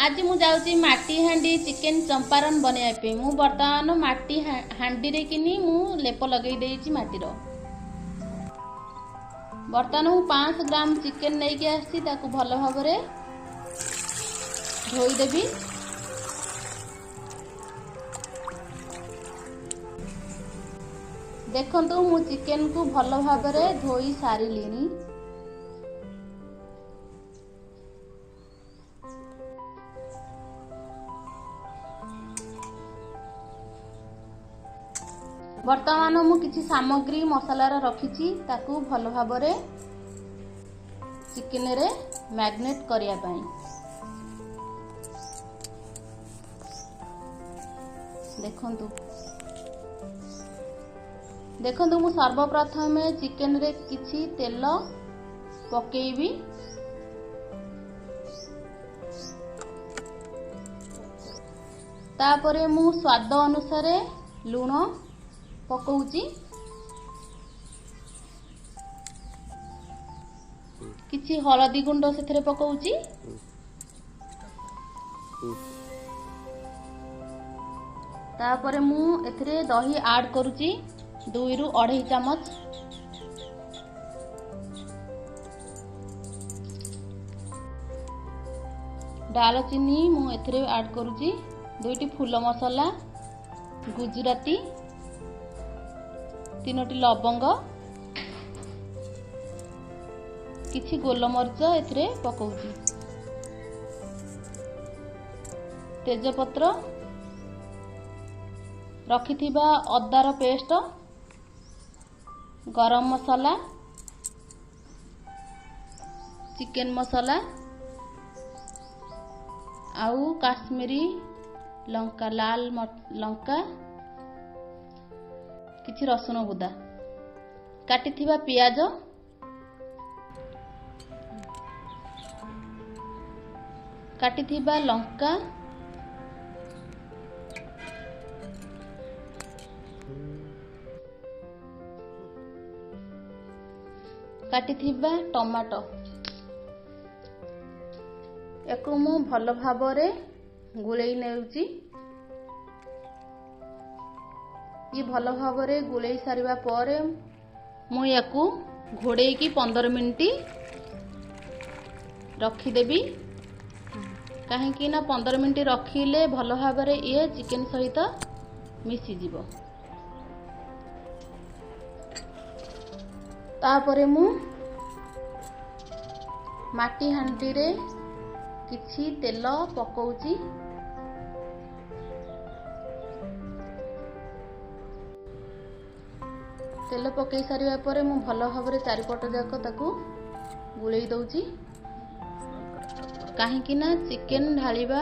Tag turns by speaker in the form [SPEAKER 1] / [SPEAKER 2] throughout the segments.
[SPEAKER 1] ଆଜି ମୁଁ ଯାଉଛି ମାଟି ହାଣ୍ଡି ଚିକେନ ଚମ୍ପାରନ ବନେଇବା ପାଇଁ। ମୁଁ ବର୍ତ୍ତମାନ ମାଟି ହାଣ୍ଡିରେ କିନି ମୁଁ ଲେପ ଲଗେଇ ଦେଇଛି ମାଟିର। ବର୍ତ୍ତମାନ ମୁଁ 500 ଗ୍ରାମ ଚିକେନ ନେଇକି ଆସିଛି, ତାକୁ ଭଲ ଭାବରେ ଧୋଇଦେବି। ଦେଖନ୍ତୁ, ମୁଁ ଚିକେନକୁ ଭଲ ଭାବରେ ଧୋଇ ସାରିଲିଣି। ବର୍ତ୍ତମାନ ମୁଁ କିଛି ସାମଗ୍ରୀ ମସଲାର ରଖିଛି, ତାକୁ ଭଲ ଭାବରେ ଚିକେନରେ ମ୍ୟାରିନେଟ୍ କରିବା ପାଇଁ। ଦେଖନ୍ତୁ, ମୁଁ ସର୍ବପ୍ରଥମେ ଚିକେନରେ କିଛି ତେଲ ପକେଇବି। ତାପରେ ମୁଁ ସ୍ୱାଦ ଅନୁସାରେ ଲୁଣ ପକଉଛି। କିଛି ହଳଦୀ ଗୁଣ୍ଡ ସେଥିରେ ପକଉଛି। ତାପରେ ମୁଁ ଏଥିରେ ଦହି ଆଡ୍ କରୁଛି 2ରୁ 2.5 ଚାମଚ। ଡାଲଚିନି ମୁଁ ଏଥିରେ ଆଡ୍ କରୁଛି, 2ଟି ଫୁଲ ମସଲା, ଗୁଜୁରାତି, 3ଟି ଲବଙ୍ଗ, କିଛି ଗୋଲମରିଚ ଏଥିରେ ପକଉଛି, ତେଜପତ୍ର, ରଖିଥିବା ଅଦାର ପେଷ୍ଟ, ଗରମ ମସଲା, ଚିକେନ ମସଲା ଆଉ କାଶ୍ମୀରୀ ଲଙ୍କା, ଲାଲ ଲଙ୍କା, କିଛି ରସୁଣ ବୁଦା, କାଟିଥିବା ପିଆଜ, କାଟିଥିବା ଲଙ୍କା, କାଟିଥିବା ଟମାଟୋ, ୟାକୁ ମୁଁ ଭଲ ଭାବରେ ଗୋଳେଇ ନେଉଛି। ଇଏ ଭଲ ଭାବରେ ଗୋଳେଇ ସାରିବା ପରେ ମୁଁ ୟାକୁ ଘୋଡ଼େଇକି 15 ମିନିଟ୍ ରଖିଦେବି। କାହିଁକି ନା 15 ମିନିଟ୍ ରଖିଲେ ଭଲ ଭାବରେ ଇଏ ଚିକେନ ସହିତ ମିଶିଯିବ। ତାପରେ ମୁଁ ମାଟି ହାଣ୍ଡିରେ କିଛି ତେଲ ପକଉଛି। ତେଲ ପକେଇ ସାରିବା ପରେ ମୁଁ ଭଲ ଭାବରେ ଚାରିପଟ ଯାକ ତାକୁ ଗୋଳେଇ ଦଉଛି। କାହିଁକି ନା ଚିକେନ ଢାଳିବା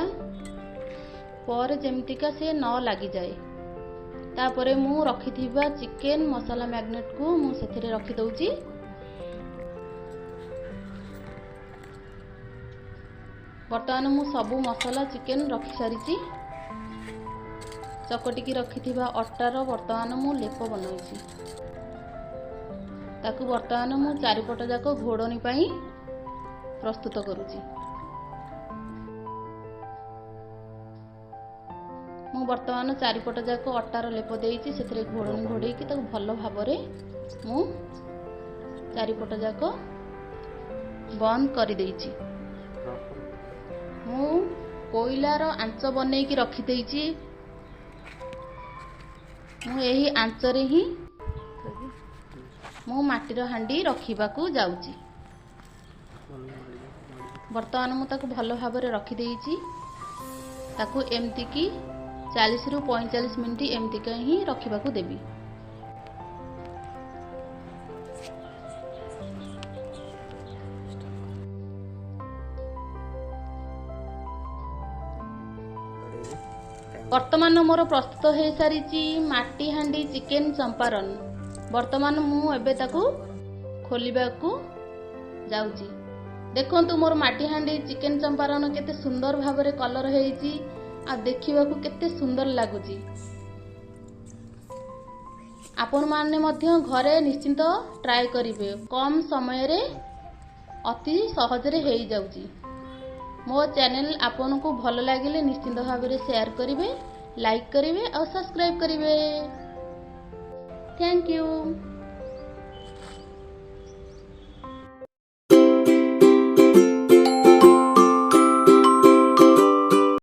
[SPEAKER 1] ପରେ ଯେମିତିକା ସେ ନ ଲାଗିଯାଏ। ତାପରେ ମୁଁ ରଖିଥିବା ଚିକେନ ମସଲା ମ୍ୟାରିନେଟକୁ ମୁଁ ସେଥିରେ ରଖିଦଉଛି। ବର୍ତ୍ତମାନ ମୁଁ ସବୁ ମସଲା ଚିକେନ ରଖିସାରିଛି। ଚକଟିକି ରଖିଥିବା ଅଟାର ବର୍ତ୍ତମାନ ମୁଁ ଲେପ ବନାଉଛି। ତାକୁ ବର୍ତ୍ତମାନ ମୁଁ ଚାରିପଟ ଯାକ ଘୋଡ଼ଣୀ ପାଇଁ ପ୍ରସ୍ତୁତ କରୁଛି। ମୁଁ ବର୍ତ୍ତମାନ ଚାରିପଟ ଯାକ ଅଟାର ଲେପ ଦେଇଛି, ସେଥିରେ ଘୋଡ଼ଣୀ ଘୋଡ଼େଇକି ତାକୁ ଭଲ ଭାବରେ ମୁଁ ଚାରିପଟ ଯାକ ବନ୍ଦ କରିଦେଇଛି। ମୁଁ କୋଇଲାର ଆଞ୍ଚ ବନେଇକି ରଖିଦେଇଛି। ମୁଁ ଏହି ଆଞ୍ଚରେ ହିଁ ମୁଁ ମାଟିର ହାଣ୍ଡି ରଖିବାକୁ ଯାଉଛି। ବର୍ତ୍ତମାନ ମୁଁ ତାକୁ ଭଲ ଭାବରେ ରଖିଦେଇଛି। ତାକୁ ଏମିତିକି 40ରୁ 45 ମିନିଟ୍ ଏମିତିକା ହିଁ ରଖିବାକୁ ଦେବି। ବର୍ତ୍ତମାନ ମୋର ପ୍ରସ୍ତୁତ ହୋଇସାରିଛି ମାଟି ହାଣ୍ଡି ଚିକେନ ଚମ୍ପାରନ। ବର୍ତ୍ତମାନ ମୁଁ ଏବେ ତାକୁ ଖୋଲିବାକୁ ଯାଉଛି। ଦେଖନ୍ତୁ, ମୋର ମାଟି ହାଣ୍ଡି ଚିକେନ ଚମ୍ପାରନ କେତେ ସୁନ୍ଦର ଭାବରେ କଲର ହେଇଛି ଆଉ ଦେଖିବାକୁ କେତେ ସୁନ୍ଦର ଲାଗୁଛି। ଆପଣମାନେ ମଧ୍ୟ ଘରେ ନିଶ୍ଚିନ୍ତ ଟ୍ରାଏ କରିବେ। କମ୍ ସମୟରେ ଅତି ସହଜରେ ହେଇଯାଉଛି। ମୋ ଚ୍ୟାନେଲ୍ ଆପଣଙ୍କୁ ଭଲ ଲାଗିଲେ ନିଶ୍ଚିନ୍ତ ଭାବରେ ସେୟାର କରିବେ, ଲାଇକ୍ କରିବେ ଆଉ ସବସ୍କ୍ରାଇବ୍ କରିବେ। Thank you.